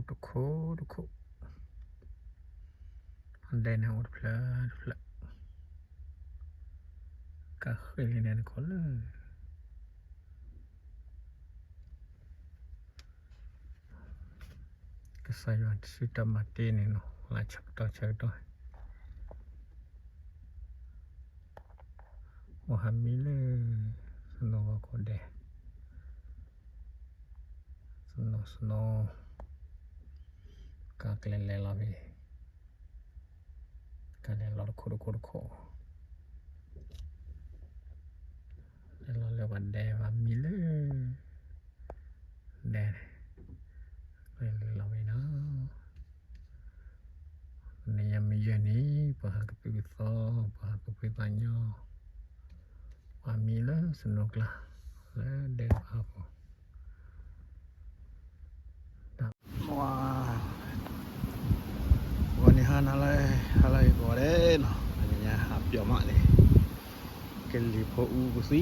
တခိၣ်တခိၣ်, ဒဲန့ၣ်အိၣ်တဖျၢၣ်တဖျၢၣ်, ကဃ့ၢ်လံဒဲတခိၣ်လၢ ကစၢ်ယွၤတစုတၢ်မၤတ့ၢ်န့ၣ်နီၤ, လၢဆၢကတီၢ်ဆၢကတီၢ်, အိၣ်ဟးမံလၢ စနိၣ်ဂီၤခိၣ်ဒဲး, စနိၣ်စနိၣ်, ကါကျဲလဲၤလီၤဖဲ ကါလဲၤလီၤတခိၣ်တခိၣ်တခိၣ်, လဲၤလီၤလၢပှၤဒဲးပှၤမံလၢ ဒဲး, လဲၤလီၤဝဲနီၤ, နံၤညါမ့ၢ်ယဲၢ်နံၤ ပှၤဟးကသုၣ်ကသီ, ပှၤဟးကဖှ့သးညီ, ပှၤမံလၢစနိၣ်ကျါ, လၢဒဲးတဖၣ်အပူၤ ဝါ, ဝါန့ၣ်ဟါနၤလၢ ဟါလၢအံၤကိးဂၤဒဲးနီၤ, အညါဟးပျီမးန့ၣ်, ကလံၤဖိအူကသံကွံာ် ဟဲ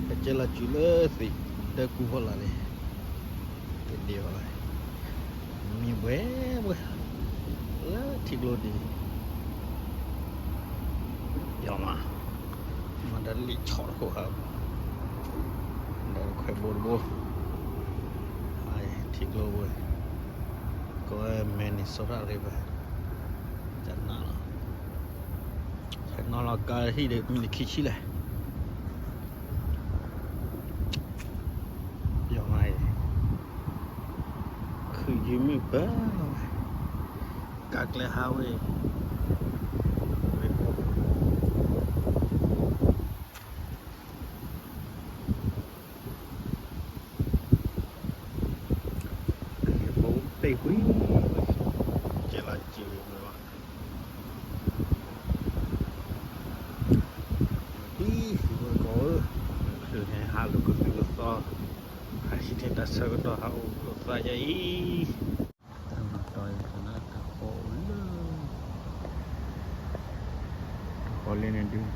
ကဲလီၤစုၤလၢ, ဟဲကဲလီၤစုၤလၢသ့ၣ်ဒၢကူဖီလာ်န့ၣ်, တဒ့ဘၣ်လီၤ, မံဘှဲဘှဲ လၢထံကျိဒံး, ယီၤမး, မၤဒီးလံာ်ဆီၣ်တခိၣ်ဟး, ဒီးခွဲးဘိတဘိ, ထံကျိဝဲ, ကိးဝဲ Minnesota River, တနၤလီၤ, ဆဲးနီၣ်လီၤကါဟံၣ်ဒီးမံတခံဆံလဲၣ်, ယီၤမးအံၤ, ခုးယုၢ်မုၢ်ပၢၤလီၤဝဲ, ကါကျဲဟးဝဲ, ကလံၤဖိတ့ၢ်ကွံာ်, ကဲလီၤစုၤဝဲဘၣ်, ဒ်သုးဝဲကီးဧၢ, ချုးန့ၣ်ဟးလိာ်ကသုၣ်ကသီ, ဟးဟံးန့ၢ်တၢ်ဆၢကတီၢ်ဟးအိၣ်လိာ်သးယၤအံၤ, တၢ်မၤတီၤအံၤကနၣ်တၢ်ဃီအိၣ်လၢ, တၢ်ဃီလၢန့ၣ်ဒုး, တၢ်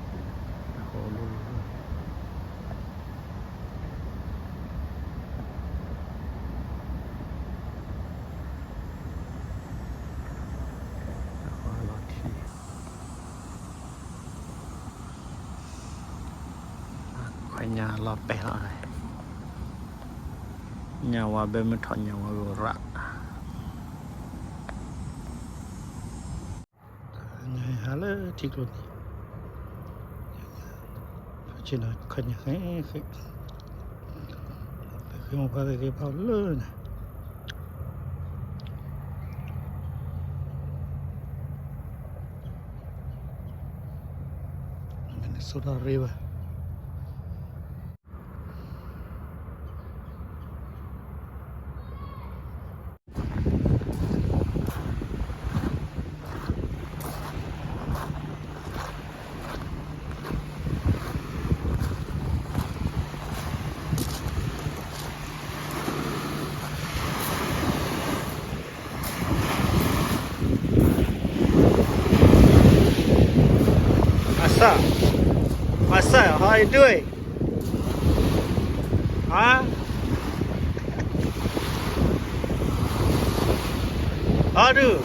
ဃီအိၣ်လၢ တၢ်ဃီလီၤထံ, ခွဲညါလီၤပဲာ်လီၤ, ညၣ်ဝါဘဲမုၢ်ထီၣ်ညၣ်ဝါဂိၤရၣ်, ညၣ်ဟးလၢထံကျိန့ၣ်, ဆ့ၣ်နီၤခွဲညါဃဲဃဲ, ဃဲမ့ၢ်ဖါသ့ၣ်သ့ၣ်ဖးလၢန့ၣ် Minnesota River. 阿三, 阿三, how are you doing? Huh? How do?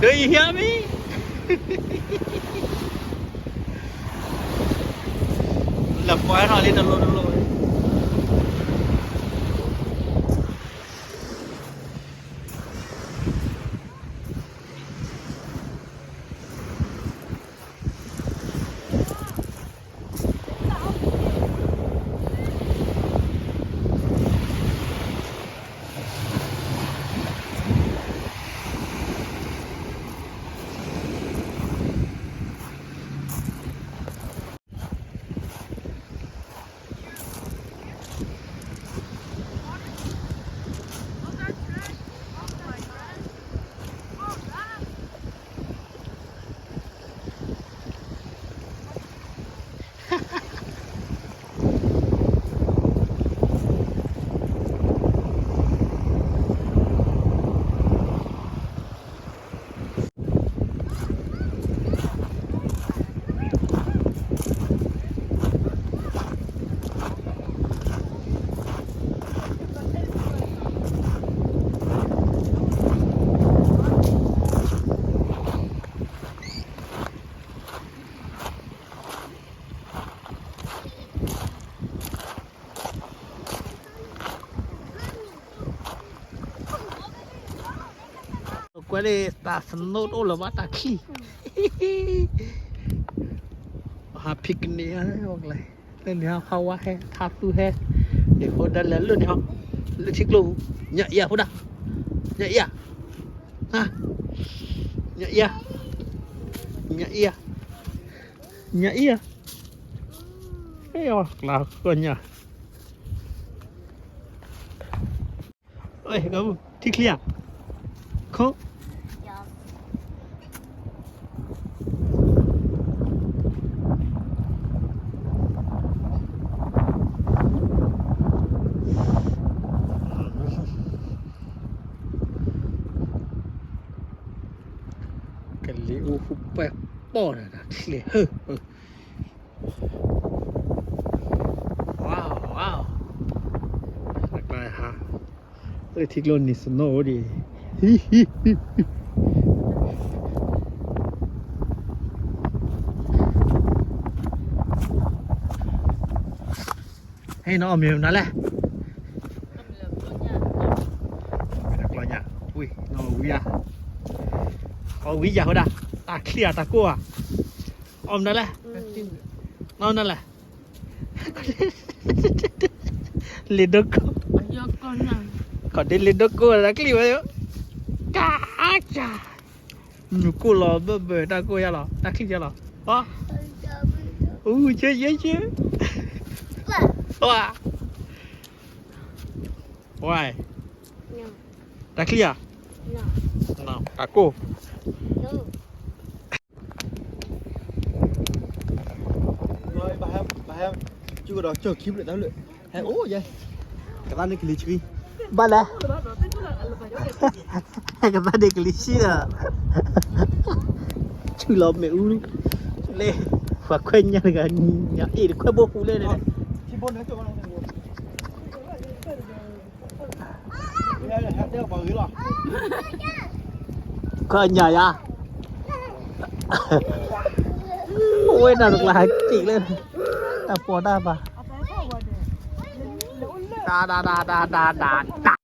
Do you hear me? လၢပှၤထီၣ်လံတလိၣ်တလိၣ်ဝဲ. ဝဲန့ၣ်တၢ် snow တအိၣ်လၢၤဘၣ် တၢ်ချံၣ်, ဟး picnic လၢန့ၣ် ဟးဖးဝါဟဲ ထါသူဟဲ, ယဖိဒါလဲၤလၢန့ၣ်ဟီ, လၢထံကျိပူၤ, ညၣ်အံၤဖိဒါ, ညၣ်အံၤ, ညၣ်အံၤ, ညၣ်အံၤ, ညၣ်အံၤ, အဲ ကျါဃၢညၣ် ထံချံဧါ, ခိၣ်, ကလံၤအူဟူပှဲၤပီၢ်ဒီးတၢ်ချံၣ်ဟၢ, wow, wow, လၢထံကျိန့ၣ် snow အိၣ်ဒံး, ဟဲ နီၢ်အီၣ်မ့ၤမနုၤလဲၣ်, မ့ၢ်တၢ်ကျီညၣ်, ဝံၤ, နီၢ်ဝံၤဧါ, အီၣ်ဝံၤယၤဟိဒၣ်, တၢ်ချံၣ်ဧါ တၢ်ကိၢ်ဧါ, အီၣ်မနုၤလဲၣ်, နီၢ်မနုၤလဲၣ်, လ့ၤဒိကိၢ်, ခီၣ်ဒ့လ့ၤဒိကိၢ် တၢ်ချံၣ်ဝဲ, ကၢ်ကၢ်, နုာ်ကိၢ်လီၤဘၢဘၢ တၢ်ကိၢ်ယါလီၤ တၢ်ချံၣ်ယါလီၤ, အူ ယဲယဲယဲ, ဝါ, တၢ်ချံၣ်ဧါ, တၢ်ကိၢ် ကသးန့ၣ်ကလံၤဆှံ, ဘၣ်လဲၣ်, ကသးန့ၣ်ကလံၤဆှံဒီး, ဆူၣ်လီၤမ့ၣ်အူ, လၢ, ပှၤခွဲးညၣ်တဂၤ, ညၣ်အ့ၣ်တခွဲးဘိပူၤလဲၣ်န့ၣ်, ခွဲးညၣ်ယါ, အိၣ်ဝဲနၤတကျါဟဲက့ၤလၢ, တၢ်ပီးတၢ်ပၤ, တၢ်တၢ်တၢ်တၢ်တၢ်တၢ်